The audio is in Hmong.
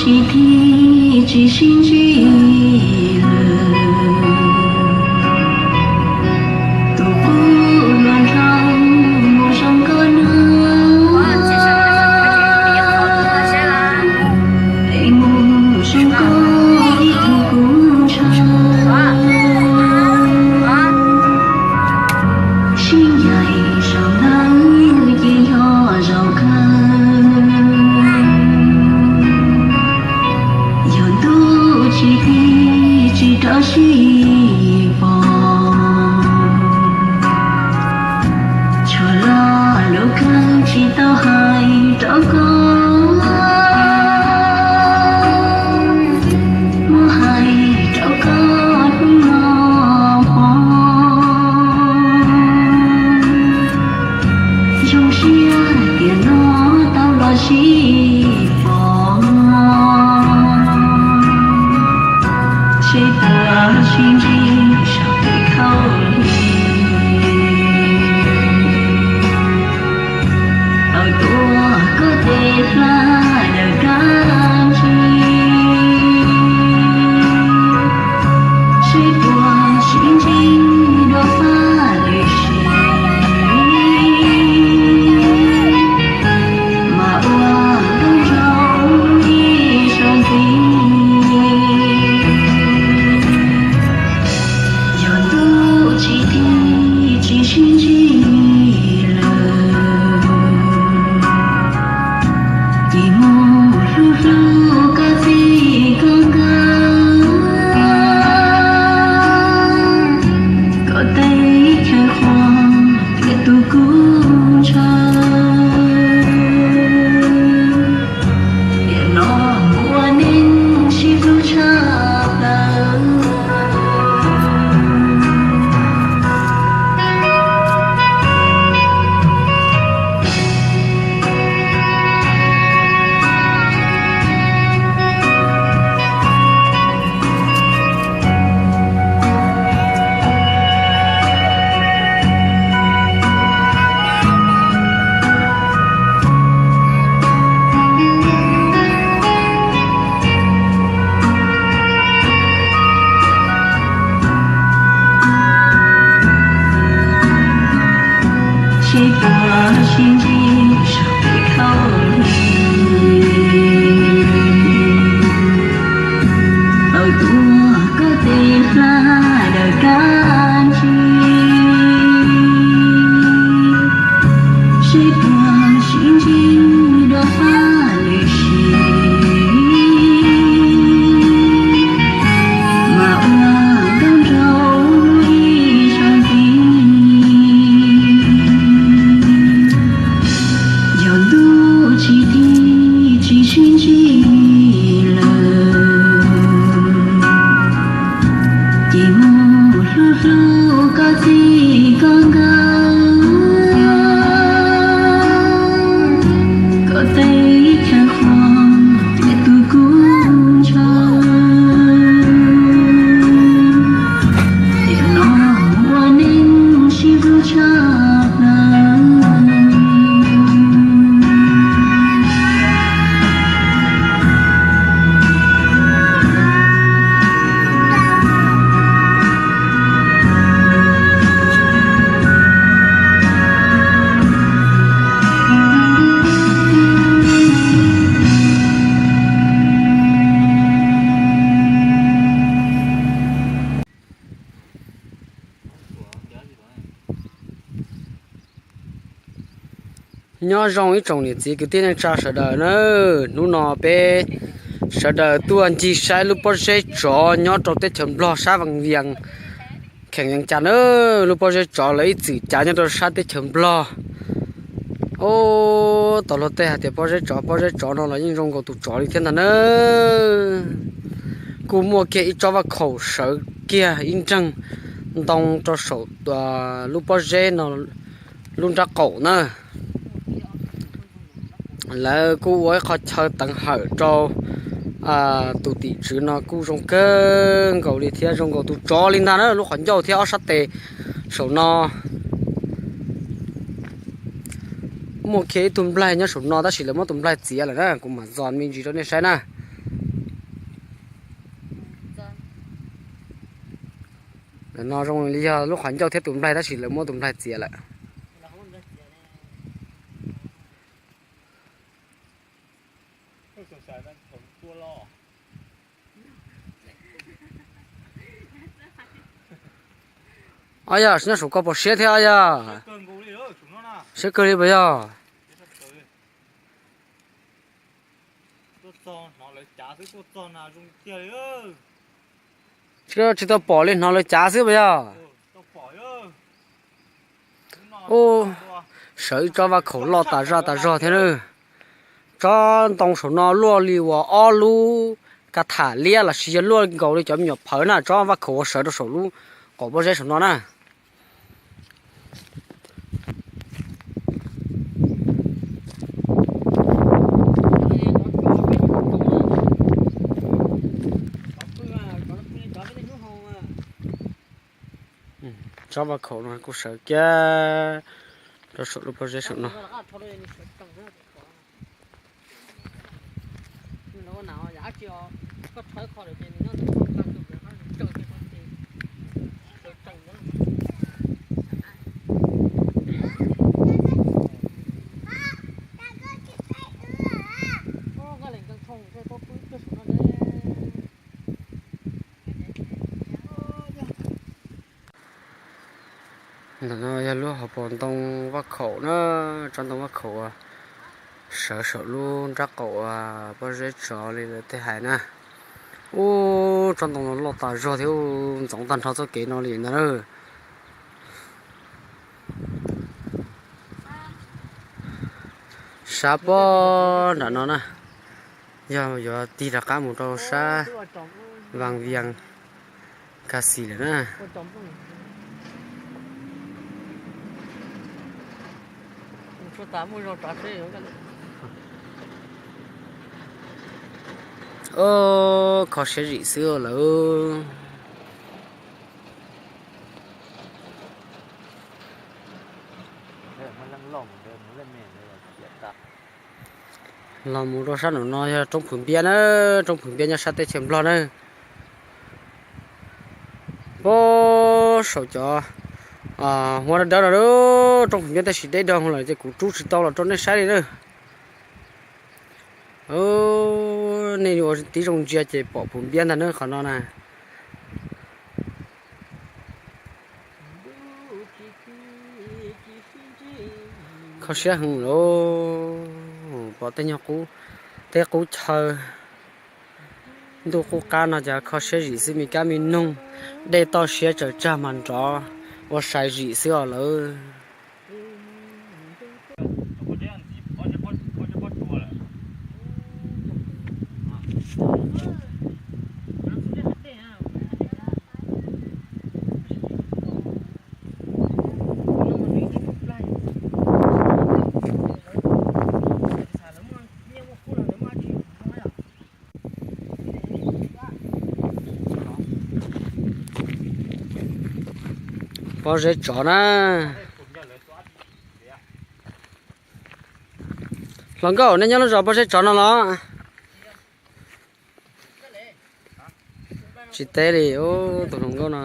Tsis thim tsis sib ntsib lawm, tus qub hluas nraug mus zoo nkauj na, es mus zoo nkauj ib tug kuv ntshaw. Sib ncaim zaum ntawd ces yog zaum kawg, yog ntuj tsis tiv tsis rov sib pom. Tshuav los lub kawg tsis tau hais rau koj, muab hais rau koj hnub no hmo. Zoo siab tias no tau los sib pom, seb puas sib ntsib saum tej khaub lig, tau tuav koj tes hla daws kab ntsig, seb puas sib ntsib dua fab lwm sim, mas ua nkauj nraug ib zaug ntxiv. Yog ntuj tsis tiv tsis sib ntsib lawm, ces mus hlub hlub koj txij koj nkawm, koj teb chaws qhuas tias tus kuv ntshaw. Tiam no ua neej sib hlub tshaj plaws. Seb puas sib ntsib saum tej khaub lig, tau tuav koj tes hla daws kab ntsig, seb puas sib ntsib dua fab lwm sim, mas ua nkauj nraug ib zaug ntxiv. Yog ntuj tsis tiv tsis sib ntsib lawm, ces mus hlub hlub koj txij koj nkawm, koj teb chaws qhuas tias tus kuv ntshaw. Tiam no ua neej sib hlub tshaj plaws. Nyob zoo ib tsoom niam txiv kwv tij neej tsa sawv daws na, hnub no peb sawv daws tuaj ncig saib lub pob zeb tsov nyob rau teb chaws Nplog sab Vaj Vias, kheem Vees Cas na. Lub pob zeb tsov lawv ib txwm cav nyob rau sab teb chaws Nplog. Ub, tau luag tej hais tias pob zeb tsov, pob zeb tsov no los yeej zoo nkaus tus tsov li thiab ntag na. Kuj muaj kiag ib tsob vaj khaum sawv kiag ib nreeg ntoo rau saum lub pob zeb no lub nrab qaum na. Lawv kuj ua ib qho chaw teev hawm rau tus tim tswv no kuj zoo kawg nkaus li thiab, zoo nkaus tus tsov li ntag na. Lub qhov ncauj thiab ob sab tes saum no. Muaj kiag ib tug nplaig nyob saum no tab sis lawv muab tus nplaig txiav lawm na, kuv mam zos me ntsis rau nej saib na. No zoo li yog lub qhov ncauj thiab tus nplaig tab sis lawv muab tus nplaig txiav lawm. Ob yog nyob saum ko puas siab thiab ob yog? Siab kawg li puas yog? Tsis tau pom li, hnov lawv cav xwb puas yog? Ub, sawv ib tsob vaj khaum loj tas zaj tas zog thiab na. Tsob ntoo saum no luaj li uas ob lub ka tham liab los sis yog luaj nkaus li cov me nyuam phawv na, tsob vaj khaum uas sawv rau saum lub qaum pob zeb saum no na. Tsob vaj khaum no kuj sawv kiag rau saum lub pob zeb saum no. Ntawm no yog lub hauv paus ntoo vaj khaum na, tsob ntoo vaj khaum uas sawv saum lub nrab qaum pob zeb tsov li lawv tej hais na. Ub, tsob ntoo no loj tas zog thiab ntxoov tag nrho txoj kev no li ntag na. Sab pob nram no na, yog yuav tig rov qab mus rau sab Vaj Vias Kas Xis lawm na. Kho siab zim xwb lawm. Los mus rau sab nraum no yog roob Phwv Npiab na, roob Phwv Npiab nyob sab teb chaws Nplog na. Puag saum cov huab dawb dawb no, roob Phwv Npiab tab sis deb dog lawm ces kuv rub tsis tau los rau nej saib li na. Nej ua tib zoo ntsia ces pom Phwv Npiab ntag na qhov no na. Kho siab heev lauj, pom tej nyuag qub, tej qub chaw, ntuj qub qab no ces kho siab zim xwb, me kab me noog, dej toj siab tsaws tsag mas nrov ua sai zim xwb os lawm. Pob zeb tsov na. Hluas nkauj, nej nyob lub zos Pob Zeb Tsov no los? Tsis teb li, tus hluas nkauj no.